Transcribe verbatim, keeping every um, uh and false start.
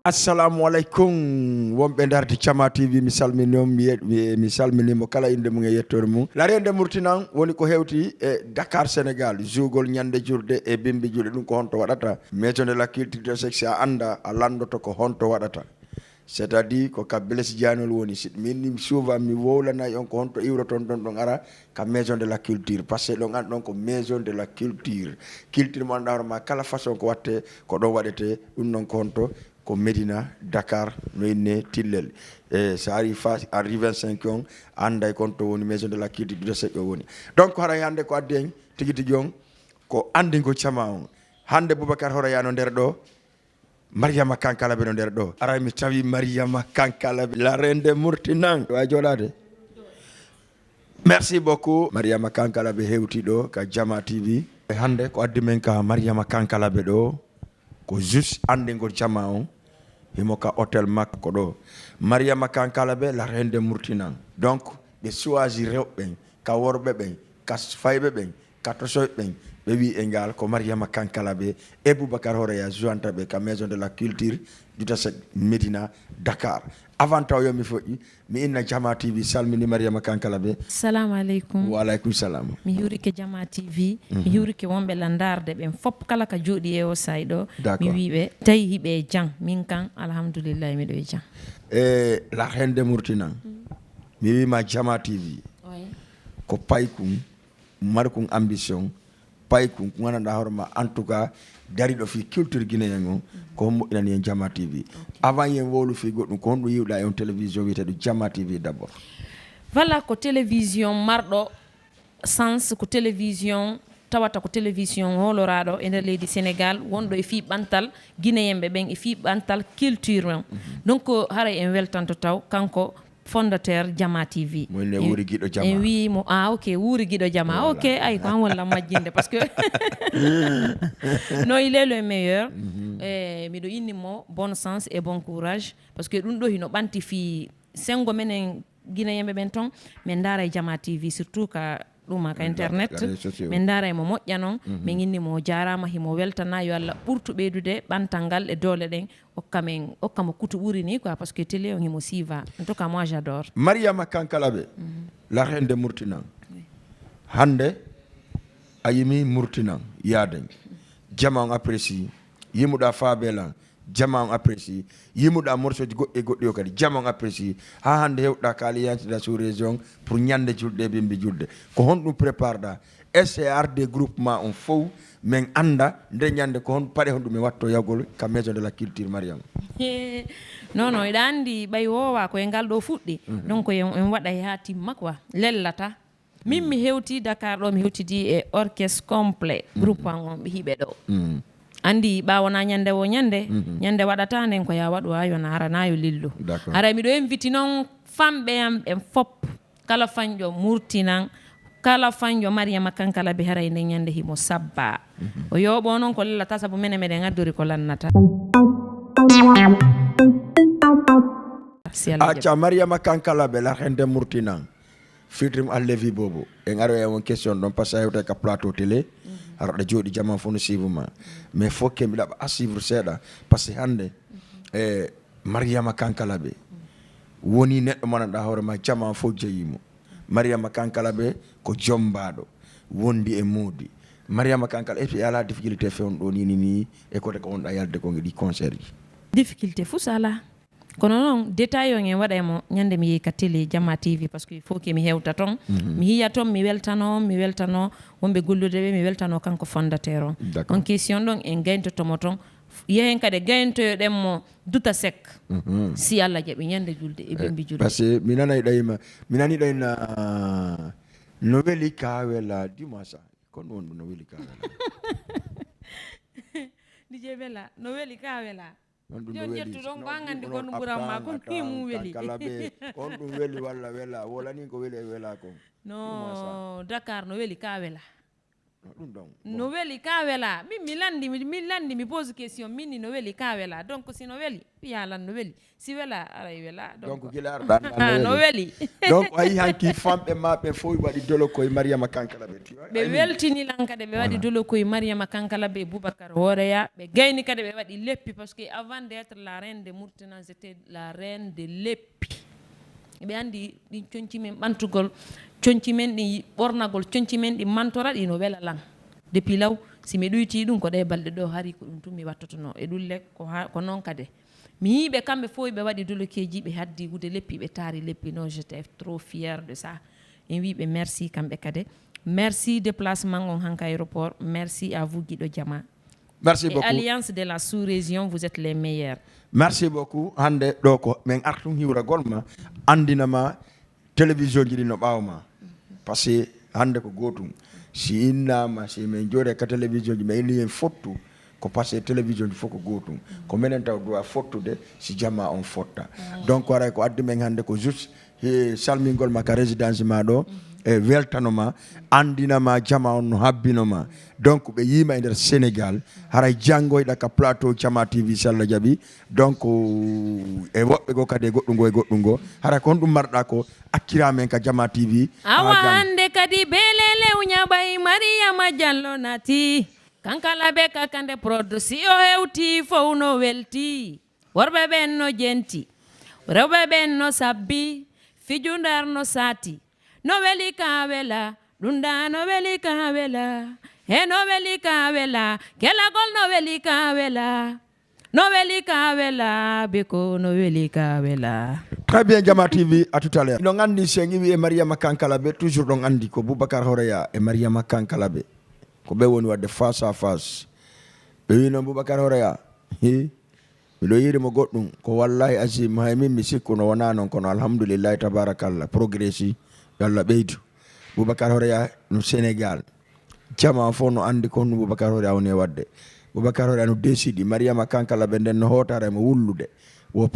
Assalamu aleykum, wonɓe darde Jama T V, mi salmini on, mi ye-, mi, mi salmini mo kala innde mum e yettoore mum. Larende Murtinan woni ko hewti e Dakar, Sénégal, juugol ñande julde e bimbi julde, ɗum ko honto waɗata? Maison de la Culture de Sexe, a annda, a lanndoto ko honto waɗata. C'est-à-dire ko ka Blaise Diagnol woni. Si min ni souvent mi wowlanay on ko honto iwroton ɗon, ɗon ara ka Maison de la Culture, parce que ɗon an ɗon ko Maison de la Culture. Culture mo annda hoore ma kala façon ko watte, ko ɗon waɗete. Ɗum ɗon ko honto? Ko Médina, Dakar, no inne Tillel. E so ari fa, ari vingt-cinq on, annday kon to woni Maison de la Culture de Sexe o woni. Donc haray hannde ko addi en tigi tigi on ko anndingo jama on. Hannde Boubacar Horoya no nder ɗo, Mariama Kankalabe no nder ɗo. Aray mi tawi Mariama Kankalabe, la reine de Murtinan. Wa jooɗaade. Merci beaucoup. Mariama Kankalabe hewti ɗo ka Jama T V. E hannde ko addi men ka Mariama Kankalabe ɗo, ko juste anndingol jama on, himo ka hôtel makko ɗo. Mariama Kankalabe, la reine de Murtinan. Donc, ɓe choisi rewɓe ɓen, ka worɓe ɓen, ka fayɓe ɓen, ka tosoyɓe ɓen, ɓe wi e ngal ko Mariama Kankalabe e Boubacar Horoya juwanta ɓe ka Maison de la Culture du Tasek Médina, Dakar. Avant taw yo mi foƴƴi, mi inna Jama T V, salmini Mariama Kankalabe. Salamu aleykum. Wa aleykum salam. Mi hiwrike Jama T V, mi hiwrike wonɓe landarde ɓen fop kala ka jooɗi e o say ɗo. D'accord. Mi wi ɓe, tawi hiɓe e jam, min kan, alhamdulillahi, miɗo e jam. E la reine de Murtinan, mi wima Jama T V, oui, ko paykun, markun ambition, paykun, ko gandanɗa hoore ma, en tout cas, dariɗo fii culture guinéen on, ko on moƴƴinani en Jama T V. Ok. Avant yen wowlu fii goɗɗum, ko honɗum yiwɗa e on télévision wiyeteeɗo Jama T V d'abord? Voilà, ko télévision marɗo sens, ko télévision tawata ko télévision hooloraaɗo e nder leydi Sénégal, wonɗo e fii ɓantal guinéen ɓe ɓen, e fii ɓantal culture on. Mhm. Donc, haray en weltanto taw kanko fondateur Jama T V. Mo inne wuuri giɗo Jama. En wi mo, ah, ok, wuuri giɗo Jama. Voilà. Ok, ay, ko an walla majjinde, parce que no il est le meilleur. Mhm. Eh, miɗo inni mo bon sens et bon courage, parce que ɗum ɗo hino ɓanti fii sengo menen guinéen ɓe ɓen ton, min ndaara e Jama T V, surtout ka ɗuma ka internet. Ka réseaux sociaux. Min ndaara e mo moƴƴa non, mhm, min inni mo jaaraama, himo weltana, yo Allah ɓurtu ɓeydude ɓantal ngal e doole ɗen, okka men, okka mo kutu ɓuri ni quoi, parce que télé on himo siiva. En tout cas, moi, j'adore. Mariama Kankalabe, mhm, la reine de Murtinan. Oui. Hannde, a yimi Murtinan, yaaden. Jama on apprécie. Yimuɗa Faabelan, jama on apprécie. Yimuɗa morceauji goɗɗi e goɗɗi o kadi, jama on apprécie. Haa hannde hewɗa ka Alliance de la Sous-Région pour ñande julde e bimbi julde. Ko honɗum prépareɗa? Est-ce que arde groupe ma on fow, min annda nde ñande ko hon paɗe honɗum mi watto yahgol ka Maison de la Culture, Mariam? Non, non, hiɗa anndi ɓay woowa ko e ngal ɗo fuɗɗi. Mhm. Donc, en, en waɗa e haa timma quoi. Lellata. Min mi hewti Dakar ɗo, mi hewtidi e orchestre complet, groupe an on, ɓe hiɓe ɗo. Mm. Anndi ɓaawo na ñande wo ñande, mhm, ñande waɗata nden ko ya waɗu ha yo na ara na yo lillu. D'accord. Haray miɗo inviti non famɓe am ɓen fop, kala fanƴo Murtinan, kala fanƴo Mariama Kankalabe, haray nden ñande himo sabba. Mhm. O yooɓo non ko lellata sabu menen meɗen addori ko lannata. Merci Allah jaɓi. Acca Mariama Kankalabe, la reine de Murtinan. Filtre mo Alevi boobu. En aroya e on question ɗon, parce que a hewtay ka plateau télé. Mhm. Aɗa jooɗi, jaman fof no suivre ma. Mais fof ke mbiɗa a suivre seeɗa. Parce que hannde, mhm, e Mariama Kankalabe, mhm, woni neɗɗo mo ganduɗa hoore ma, jaman fof jeyi mo. Mariama Kankalabe ko jombaaɗo, wondi e moodi. Mariama Kankala, est-ce que a ala difficulté fewndo ɗo ni, ni, ni, e côté ko wonɗa yalde ko e ɗi concert ji? Difficulté fof so ala. Kono noon, détail on en waɗa e mo ñande mi yehi ka télé Jamma T V, parce que il faut que mi hewta toon. Mhm. Mi yiya toon, mi weltanoo, mi weltanoo wonɓe gollude ɓe, mi weltanoo kanko fondateur on. D'accord. On question ɗon en gayntoto mo toon. Yehen kadi gayntoyoɗen mo Duta Seck. Mhm. Si Allah jaɓi ñande julde e, eh, bimbi julde. Parce que mi nanay ɗayma, mi nani ɗayna, no weli ka wela, dis-moi ça. Kon ɗum woni ɗum no weli ka wela. D J Bella, no weli ka wela. Noon ɗum no weli. Ƴettu ɗon ko an anndi ko ɗum ɓuran ma, kon ɗum weli. Kankalabe, kon ɗum weli walla wela? Wolani ko weli e wela kon. No, Dakar no weli ka wela. Ɗum ɗon. No weli ka wela? Min mi landi mi, mi landi mi pose question, min ni no weli ka wela? Donc si no weli, piya lan no weli. Si wela, aray wela. Donc gila arɗa No weli. Donc a yi hanki famɓe ma ɓe fof waɗi dolo koye Mariama Kankala ɓe. Ɓe weltini lan kadi, ɓe waɗi dolo koye Mariama Kankala ɓe Boubacar Horeya, ɓe gayni kadi ɓe waɗi leppi, parce que avant d'être la reine de Murtina, j'étais la reine de leppi. Ɓe andi ɗin conci men ɓantugol, conci men ɗin ɓornagol, conci men ɗin mantora, ɗi no wela lan. Depuis law, si mi ɗuyti ɗum ko ɗe balɗe ɗo hari ko ɗum tun mi wattotono e ɗulle ko, ha, ko noon kadi. Mi yiiɓe kamɓe fof ɓe waɗi dolokeji, ɓe haddi wude leppi, ɓe taari leppi. Non, j'étais trop fière de ça. En wi ɓe merci kamɓe kadi. Merci déplacement on hanka aéroport. Merci à vous Guiɗo Jama. Merci Et beaucoup. Alliance de la sous-région, vous êtes les meilleurs. Merci beaucoup. Hannde ɗo ko min artum hiwragol ma, anndina ma télévision ji ɗi no ɓaawo ma. Parce que hannde ko gootum. Si innama, si min jooɗe ka télévision ji, min inni en fottu, ko parce que télévision ji fof ko gootum. Ko minen taw droit fottude si jama on fotta. Donc aray ko addi min hannde ko juste he salmingol ma ka résidence ma ɗo, e weltano ma, anndina ma jama on no habbino ma. Donc ɓe yiima e nder Sénégal, haray janngoyɗa ka plateau Jama T V, si Allah jaɓi. Donc e woɓɓe goo kadi e goɗɗum goo e goɗɗum goo, haray ko honɗum marɗa ko accira men ka Jama T V? Awa hannde kadi belele uñaɓay Mariyama Jallo nati. Kankala be kakande prod, si o hewti fow no welti. Worɓe ɓen no jenti, rewɓe ɓen no sabbi, fijundar no sati. No weli ka wela, ɗum da no weli ka wela. He no weli ka wela, kelagol no weli ka wela. No weli ka wela, beko no weli ka wela. Très bien, Jama T V, à tout à l'heure. Ɗon anndi si en iwi e Mariama Kankala ɓe, toujours ɗon anndi ko Boubacar Horeya e Mariama Kankala ɓe. Ko ɓe woni waɗde face à face. Ɓe wi noon Boubacar Horeya, hi, miɗo yiiri mo goɗɗum. Ko wallahi azim, hay min mi sikkuno wonaa noon, kono alhamdulillahi tabarakallah, progressi, yo Allah ɓeydu. Boubacar Horeya no Sénégal. Jama fof no anndi ko honno Boubacar Horeya woni e waɗde. Boubacar Horeya no décidi. Mariama Kankala ɓe nden no hootara e mo wullude. Wo